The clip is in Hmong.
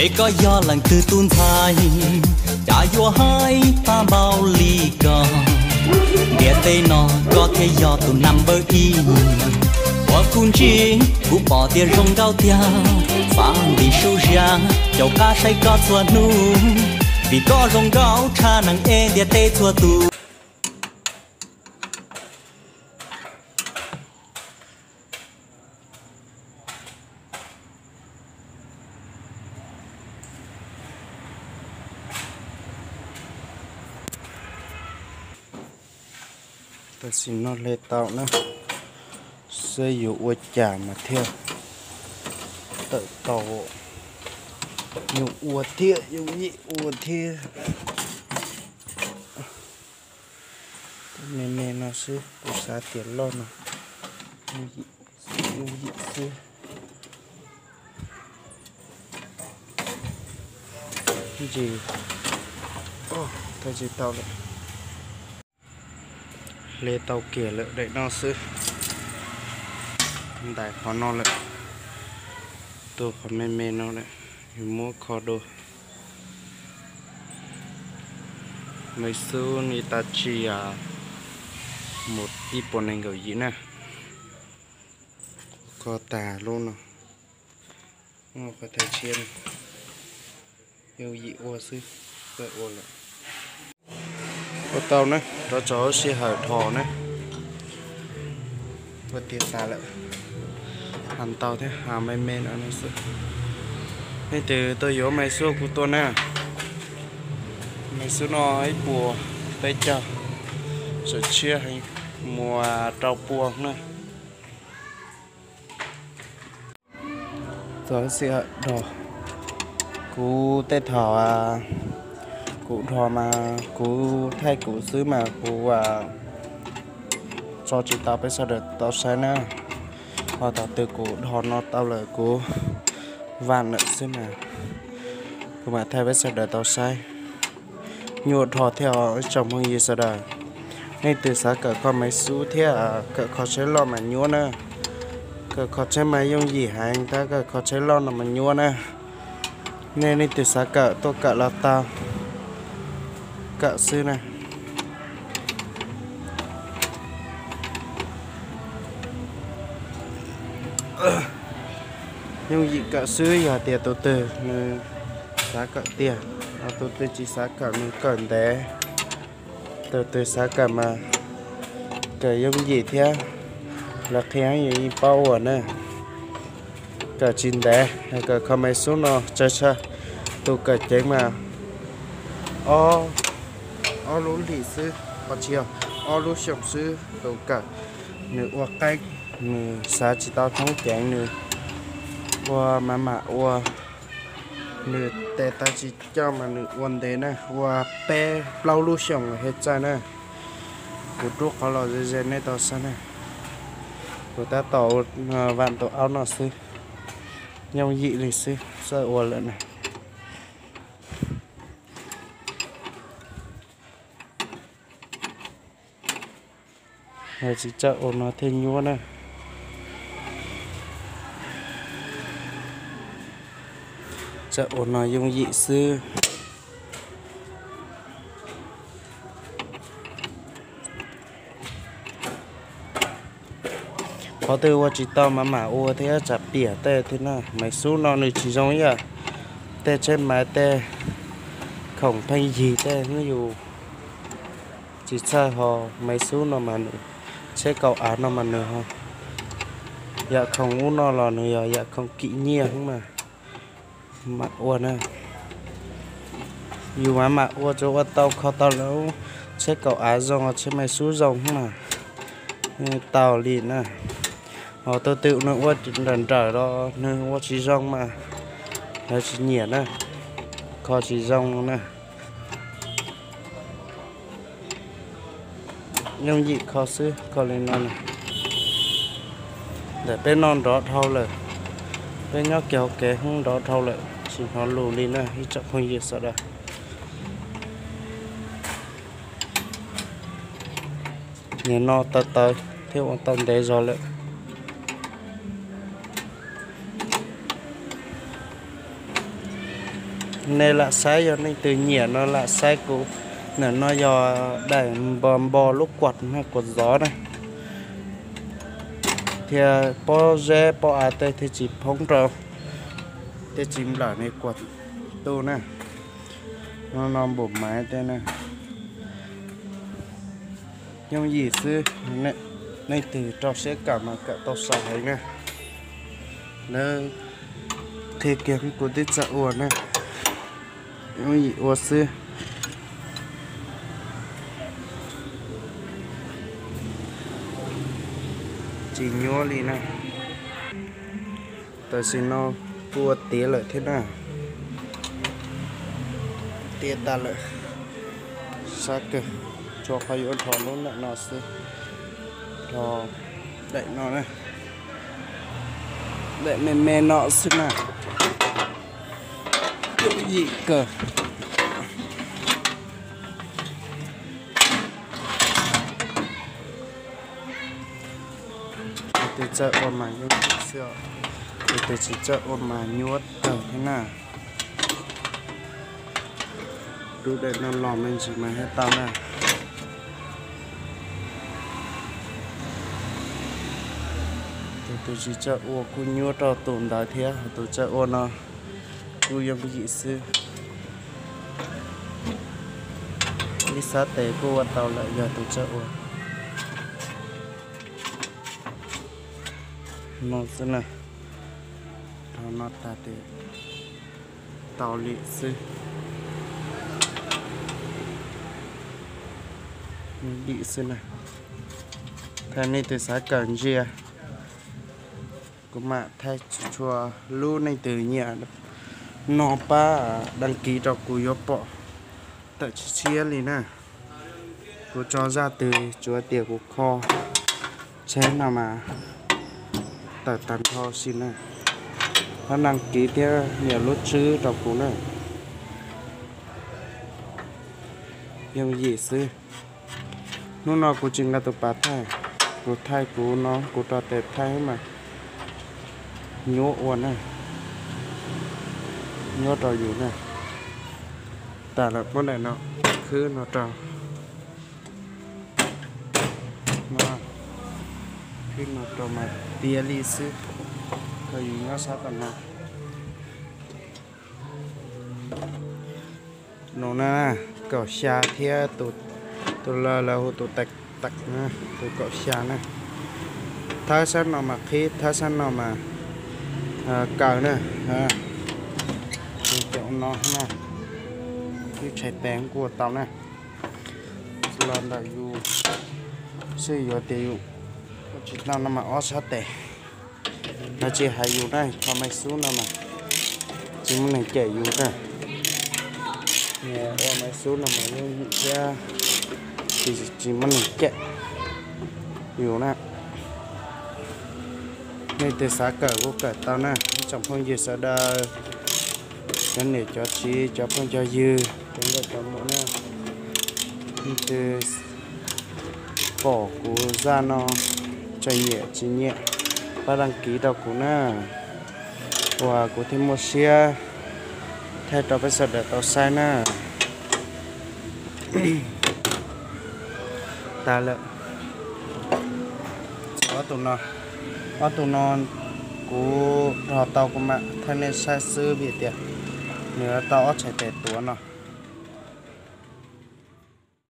Es koj yog leej twg tus ntxhais, cas yuav hais tag npaum li ko? Ntiaj teb no koj thiaj yog tus number ib. Ua kuv ntsis, kuv pom tias zoo nkauj tiag, xav ntim su zias, caum qab saib koj txhua hnub. Vim koj zoo nkauj tshaj neeg es ntiaj teb txhua tus. Tam sim no hle tau na, seb yuav ua cas mas thiaj tawm tau. Yooj ua thiab, yooj yim ua thiab. Me me no xwb, kuv xav tias loj no, yooj yim xwb. Ntsis, thaj tsis tau lawm. Hle tau kiag lawm daim no xwb. Ntais qhov no lawm, tus qhov me me no lawm, yus muab kho dua. Maiv Xub ni tas tsi a, mus ib puas nees nkaum yim na. Kho tag lub no, qhov thaj tshiab no, yooj yim ua xwb, txawj ua lawm. Ua tau na, rov tso lub sij hawm dhos na. Ua tiav tas lawm, has ntau thiab, has me me no xwb. Leej twg tuaj yuav Maiv Xub kuj tuaj na. Maiv Xub no ib puas peb caug, txawm tshiab heev, muaj rau puas na. Txog lub sij hawm dhos, kuv tej thaum kuv dhos mas kuv thaij kuv xwb mas kuv tso tsis tau peb sawv daws tau saib na. Ho thaum twg kuv dhos no tau lawm kuv vam lawm xwb mas kuv mam thaij peb sawv daws tau saib. Nyuaj dhos thiab os ib tsoom phooj ywg sawv daws. Leej twg xav kawm kho Maiv Xub thiab kawm kho tsheb loj mas nyuaj na. Kawm kho tsheb mas yooj yim heev tab kawm kho tsheb loj no mas nyuaj na. Nej leej twg xav kawm tuaj kawm los tau, kawm xwb na. Yooj yim kawm xwb, yog tias tus twg nws xav kawm tiag, tus twg tsis xav kawm nws kawm ntev. Tus twg xav kawm mas kawm yooj yim thiab, lawv qhia yeej paub ua na. Kawm tsis ntev, kawm kho Maiv Xub no tsawg tsawg, tus kawm ceev mas ob lub hlis xwb, os tsis yog, ob lub xyoos xwb tus kawm. Nws ua qaib, nws xav tsis tau thoob ceev, nws ua mas mam ua. Nws tes taw tsis coj mas nws ua ntev na, ua peb plaub lub xyoos thiaj txawj na. Kuv rub qhov los ze ze nej tau saib na. Kuv tab tom vam tus aub no xwb, yooj yim li xwb, txawj ua lawm na. Tsis txawj ua no thiaj nyuaj na. Txawj ua no yooj yim xwb. Qhov twg ua tsis tau mas mam ua thiab, tsam piam tej thiab na. Maiv Xub no nws tsis zoo ib yam tej tsheb maiv tej, khoom pheej yig tej yus tsis txhawj ho. Maiv Xub no mas nws, tsheb kaum av no mas nws yam khoom ub no los nws yog yam khoom kim nyiaj mas mam ua na. Yus mas mam ua tsuas ua tau kho tau lawm, tsheb kaum av zoo, tsheb Maiv Xub zoo mas tau li na. Ho tus twg nws ua nrawm nrawm los nws ua tsis zoo mas lawv tsis nyiam na, kho tsis zoo na. Yooj yim kho xwb, kho li no na. Ntawm peb no nrov dhau lawm, peb nyob kiag hauv kev hnub nrov dhau lawm, tsis hnov lus li na ib tsoom phooj ywg sawv daws. Nim no tawv tawv thiab ua tau ntev zog lawm. Nej lam saib, yog leej twg nyiam no lam saib kuv. Ntawm no yog daim npo npo lub kuam na, kuam zov na, thiab pob zeb pob av tej thiaj tsis phoob rau, thiaj tsis nplawm nws kuam tu na. No no npum maiv tej na. Yooj yim xwb, leej twg rau siab kawm mas kawm tau sai heev na. Lawv qhia kiag kuv twb txawj ua na, yooj yim ua xwb, tsis nyuaj li na. Tam sim no kuj ua tiav lawm thiab na, tiav tas lawm, sab kawg, tsuas qhov yuav rho lub ntawm no xwb, rho daim no na, daim me me no xwb na, yooj yim kawg. Tus twg txawj ua mas yooj yim xwb os, tus twg tsis txawj ua mas nyuaj tawg thiab na. Rub daim no los me ntsis mas thiaj tau na. Tus twg tsis txawj ua kuj nyuaj rau tus ntawd thiab, tus txawj ua no kuj yooj yim xwb. Ib sab tes kuj ua tau lawm yog tus txawj ua. No xwb na, rho no tag tes tau li xwb. Dim xwb na. Thaij nej tus xav kawm ntsia, kuv mam thaij txhua lub, nej tus nyiam no pab đăng ký rau kuv yuav pom tawm tshiab tshiab li na. Kuv tso zaj twg tsuav tias kuv kho tsheb no mas tawm tag nrho si na. Pab đăng ký thiab nias lub tswb rau kuv na. Yooj yim xwb. Hnub no kuv tsis nqa tus pas thaij, kuv thaij kuv no kuv rau tes thaij mas nyuaj ua na, nyuaj rau yus na. Tas lawm, muab daim no khwb no rau, khwb no rau mas tiav li xwb, rau yus nyob sab tom no. No na, kaum xya thiab, tus lawv lawv hu tus tais tawm na, tus kaum xya na. Thawb sab no mas qhib, thawb sab no mas kaw na. Tus caum no na, ib tshais tes kuj ua tau na. Los ntawm yus xwb, yuav tias yus tsis tau no mas ob sab tes. Lawv tsis hais yus na, kho maiv xub no mas tsis muaj neeg cem yus na. Ua maiv xub no mas yooj yim thiab, tsis muaj neeg cem yus na. Nej tus xav kawm kuj kawm tau na, ib tsoom phooj ywg sawv daws, cov niam cov txiv, cov phooj cov ywg, cov nkauj cov muam na. Nej tus pom kuv zaj no, tseem nyiam tsis nyiam, pab đăng ký rau kuv na, uas kuv thiaj muaj siab thaij rau peb sawv daws tau saib na. Tas lawm. Ob tug no, ob tug no kuv rho tau kuv mam thaij nej saib xwb vim tias nws tau ob tshais tes tuav no.